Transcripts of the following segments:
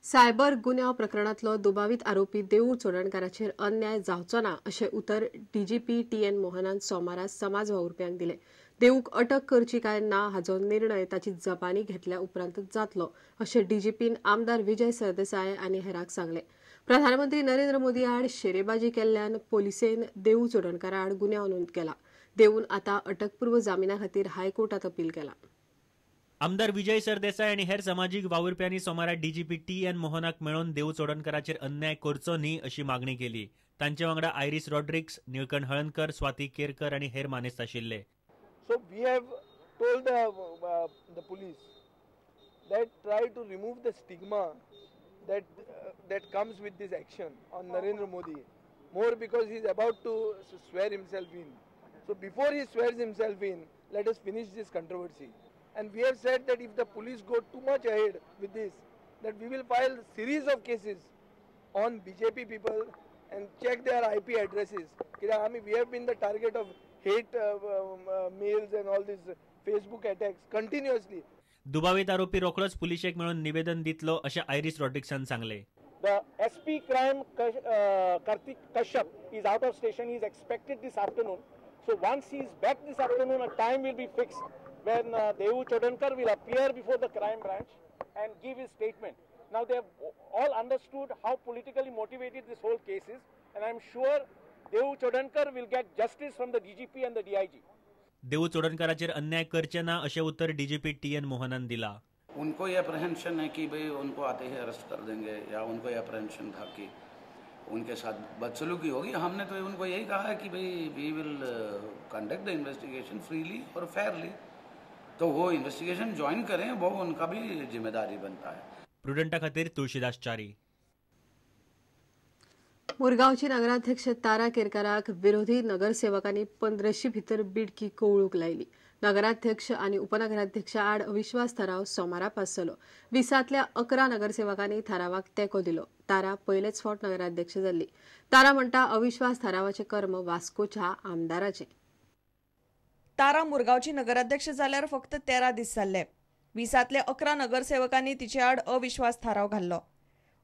Cyber गुन्यांव प्रकरणांतलो दुबावीत आरोपी देऊ चोडणकाराचेर अन्याय जावचो ना अशें उतर डीजीपी टी.एन. मोहनान सोमारा समाज वावुरप्यांक दिलें. देऊक अटक करची काय ना हाचो निर्णय ताची जबानी घेतल्या उपरांतच जातलो अशें डीजीपीन आमदार विजय सरदेसाय आनी हेरांक सांगलें. प्रधानमंत्री नरेंद्र मोदी आड शेरेबाजी केल्ल्यान पोलिसेन देऊ चोडणकारा आड गुन्यांव नोंद केला. देऊन आतां अटकपूर्व जामिना खातीर हायकोर्टात अपील केला. आमदार विजय सरदेसाय आनी हेर समाजीक वावुरप्यांनी सोमारा डीजीपी टी.एन. मोहनाक मेळून देऊ चोडणकाराचेर अन्याय करचो न्ही अशी मागणी केली. तांचे वांगडा आयरीस रॉड्रिक्स, निळकंठ हळणकर, स्वाती केरकर आनी हेर मानेस्त आशिल्ले. So we have told the police that try to remove the stigma that comes with this action on Narendra Modi, more because he is about to swear himself in. So before he swears himself in, let us finish this controversy. And we have said that if the police go too much ahead with this, that we will file series of cases on BJP people and check their IP addresses. I mean, we have been the target of hate mails and all these Facebook attacks continuously. दुबावीत आरोपी रोखडोच पुलिशेक मेळून निवेदन दितलो अशें iris रॉड्रिक्सान सांगलें. The SP crime Kartik Kashyap is out of station. He is expected this afternoon. So once he is back this afternoon, a time will be fixed when Devu Chodankar will appear before the crime branch and give his statement. Now they have all understood how politically motivated this whole case is, and I am sure Devu Chodankar will get justice from the DGP and the DIG. Devu चोडणकाराचेर अन्याय करचे ना अशें उत्तर DGP TN. मोहनान दिला. उनको ये अप्रहेंशन है कि भाई उनको आते ही अरेस्ट कर देंगे या उनको ये अप्रहेंशन था कि उनके साथ बदसलूकी होगी. हमने तो उनको यही कहा है कि भाई we will conduct the investigation freely Aur Fairlie, तो वो इन्वेस्टिगेशन ज्वाइन करें, वो उनका भी जिम्मेदारी बनता है. प्रुडंटा खातीर तुळशीदास चारी. मुरगांवची नगराध्यक्ष तारा केरकाराक विरोधी नगरसेवकांनी 15 भितर बिडकी कवळूंक लायली. नगराध्यक्ष आनी उपनगराध्यक्ष आड अविश्वास थाराव सोमारा पास जालो. 20तल्या 11 नगरसेवकांनी थारावाक तेंको दिलो. तारा पयलेच फावट नगराध्यक्ष जाल्ली. तारा म्हणटा अविश्वास थारावाचे कर्म वास्कोच्या आमदाराचे. तारा मुरगांवची नगराध्यक्ष जाल्यार फक्त 13 दीस जाल्ले. 20तल्या 11 नगरसेवकांनी तिचे आड अविश्वास थाराव घाल्लो.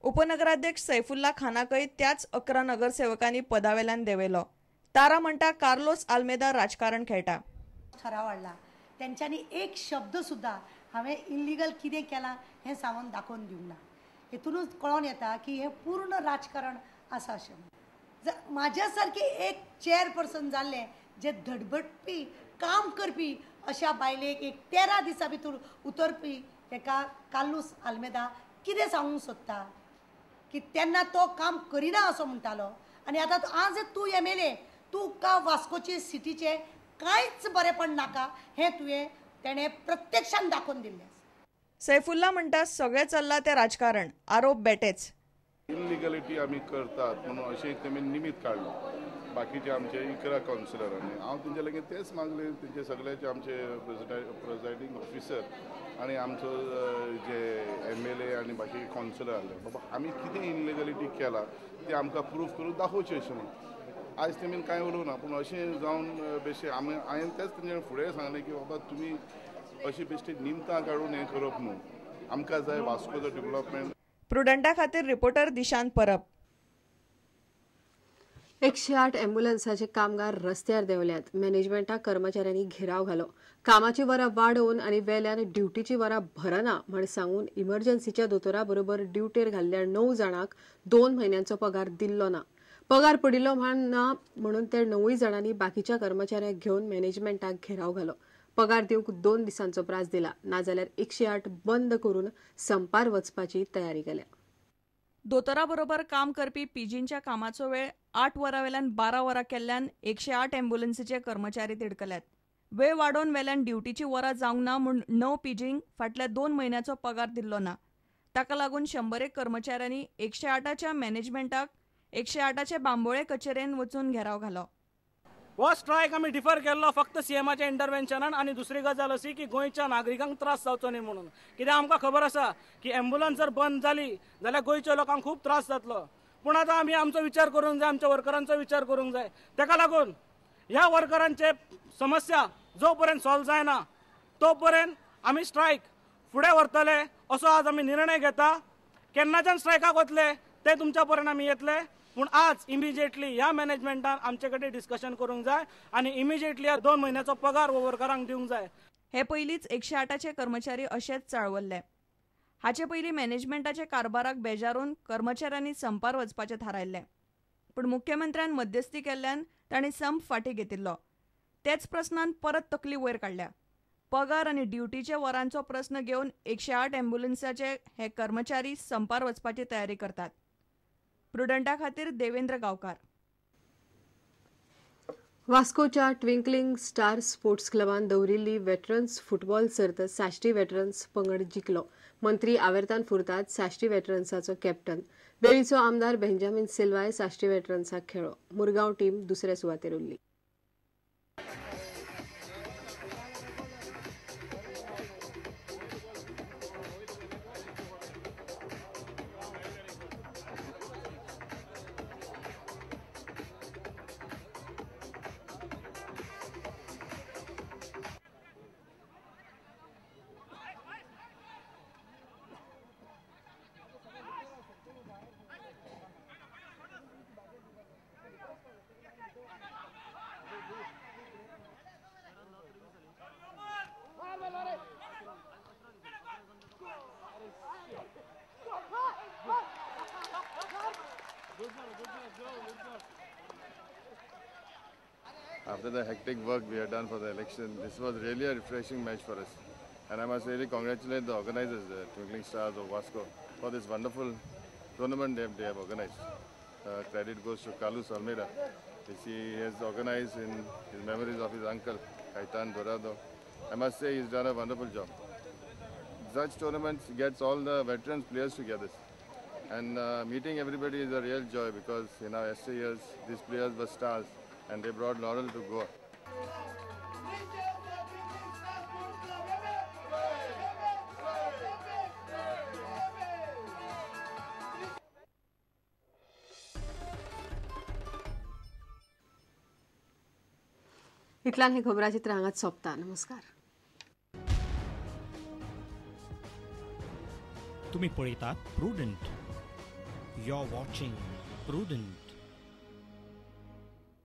उपनगराध्यक्ष सैफुल्ला खानाकय त्याच 11 नगरसेवकांनी पदावेल्यान देंवयलो. तारा म्हणटा कार्लोस आल्मेदा राजकारण खेळटा. ठराव हाडला तेंच्यांनी एक शब्द सुद्दां हांवें इल्लिगल कितें केलां हें सांगून दाखोवन दिवंक ना. हेतूनच कळोन येता की हें पूर्ण राजकारण आसा अशें. म्हाज्या सारकें एक चेअरपर्सन जाल्लें जे धडपडपी काम करपी अशा बायलेक एक 13 दिसां भितर उतरपी तेका कार्लोस आल्मेदा कितें सांगूंक सोदता की तेन्ना तो काम करिना असो म्हणटालो आनी आतां आज तूं MLA, तुका वास्कोचे सिटीचें कांयच बरेंपण नाका हें तुवें तेणें प्रत्यक्षान दाखोवन दिल्लें. सैफुल्ला म्हणटा सगळें चल्लां तें राजकारण, आरोप बेटेच. इलिगलिटी आमी करतात म्हणून अशें एक तेमी निमित्त काडलो. बाकीचे आमचे 11 कावन्सिलरांनी हांव तेंच्या लागीं तेच मागले, तेंचे सगळ्याचे आमचे प्रेजायडींग ऑफिसर आनी आमचो जे MLA आनी बाकी कावन्सिलर आसले, बाबा आमी कितें इलिगलिटी केला तें आमकां प्रूफ करून दाखोवचें अशें म्हणून. आयज तेमी कांय उलोवना, पूण अशें जावन बेश्टें आमी हांवें तेच तेंच्या फुडें सांगलें की बाबा तुमी अशी बेश्टी निमतां काडून हें करप न्हू, आमकां जाय वास्कोचो डेव्हलपमेंट. प्रुडंटा खातीर रिपोर्टर दिशांत परब. 108 एम्ब्युलन्साचे कामगार रस्त्यार देंवल्यात. मॅनेजमेंटाक कर्मचाऱ्यांनी घेराव घालो. कामाची वरां वाडोवन आनी वेल्यान ड्युटीची वरां भरना म्हण सांगून इमर्जन्सीच्या दोतोरा बरोबर ड्युटेर घाल्ल्या 9 जाणांक 2 म्हयन्यांचो पगार दिल्लो ना. पगार पडिल्लो म्हण ना म्हणून ते 9 जाणांनी बाकीच्या कर्मचाऱ्यांक घेवन मॅनेजमेंटाक घेराव घालो. पगार दिवंक 2 दिसांचो प्रास दिला, नाजाल्यार 108 बंद करून संपार वचपाची तयारी केल्या. दोतोरा बरोबर काम करपी पीजींच्या कामाचो वेळ 8 वरां वेल्यान 12 वरां केल्ल्यान 108 एम्ब्युलन्सीचे कर्मचारी तिडकल्यात. वेळ वाडोवन वेल्यान ड्युटीची वरां जावंक ना म्हूण 9 पीजींक फाटल्या 2 म्हयन्याचो पगार दिल्लो ना. ताका लागून 101 कर्मचाऱ्यांनी 108च्या मॅनेजमेंटाक 108चे बांबोळे कचेरेन वचून घेराव घालो. हो स्ट्रायक आमी डिफर केल्लो फक्त सीएमाच्या इंटरवेन्शनान. आनी दुसरी गजाल अशी की गोंयच्या नागरिकांक त्रास जावचो न्ही म्हणून, कित्याक आमकां खबर आसा की एम्बुलन्स जर बंद जाली जाल्यार गोंयच्या लोकांक खूब त्रास जातलो. पूण आतां आमी आमचो विचार करूंक जाय, आमच्या वर्करांचो विचार करूंक जाय. ताका लागून ह्या वर्करांचे समस्या जो पर्यंत सॉल्व जायना तो पर्यंत आमी स्ट्रायक फुडें व्हरतले असो आज आमी निर्णय घेता. केन्नाच्यान स्ट्रायकाक वतले ते तुमच्या पर्यंत आमी येतले, पूण आज इमिजिएटली ह्या मॅनेजमेंटान आमचे कडेन डिस्कशन करूंक जाय आनी इमिजिएटली ह्या 2 म्हयन्याचो पगार हो वर्करांक दिवंक जाय. हे पयलींच 108चे कर्मचारी अशेच चाळवल्ले. हाचे पयलीं मॅनेजमेंटाच्या कारभाराक बेजारून कर्मचाऱ्यांनी संपार वचपाचें थारायल्लें, पूण मुख्यमंत्र्यान मध्यस्थी केल्ल्यान तांणी संप फाटीं घेतिल्लो. तेच प्रस्नान परत तकली वयर काडल्या. पगार आनी ड्युटीच्या वरांचो प्रस्न घेवन 108 ॲम्ब्युलन्साचे हे कर्मचारी संपार वचपाची तयारी करतात. प्रुडंटा खातीर देवेंद्र गांवकार. वास्कोच्या ट्विंकलिंग स्टार स्पोर्ट्स क्लबान दवरिल्ली वेटरन्स फुटबॉल सर्त साश्टी वेटरन्स पंगड जिखलो. मंत्री आवेर्तान फुर्ताद साश्टी वेटरन्साचो कॅप्टन, वेळीचो आमदार बेंजामीन सिल्वाय साश्टी वेटरन्साक खेळ्ळो. मुरगांव टीम दुसऱ्या सुवातेर उरली. After the hectic work we had done for the election, this was really a refreshing match for us. And I must really congratulate the organizers, the Twinkling Stars of Vasco, for this wonderful tournament they have organized. Credit goes to Carlos Almeida, which he has organized in his memories of his uncle, Caitan Dorado. I must say he's done a wonderful job. Such tournaments gets all the veterans players together. And meeting everybody is a real joy because in our yesteryears, these players were stars and they brought laurel to Goa. इतल्यान हे खबराचित्र हांगाच सोंपता. नमस्कार. तुम्ही पळयतात Prudent. You are watching Prudent.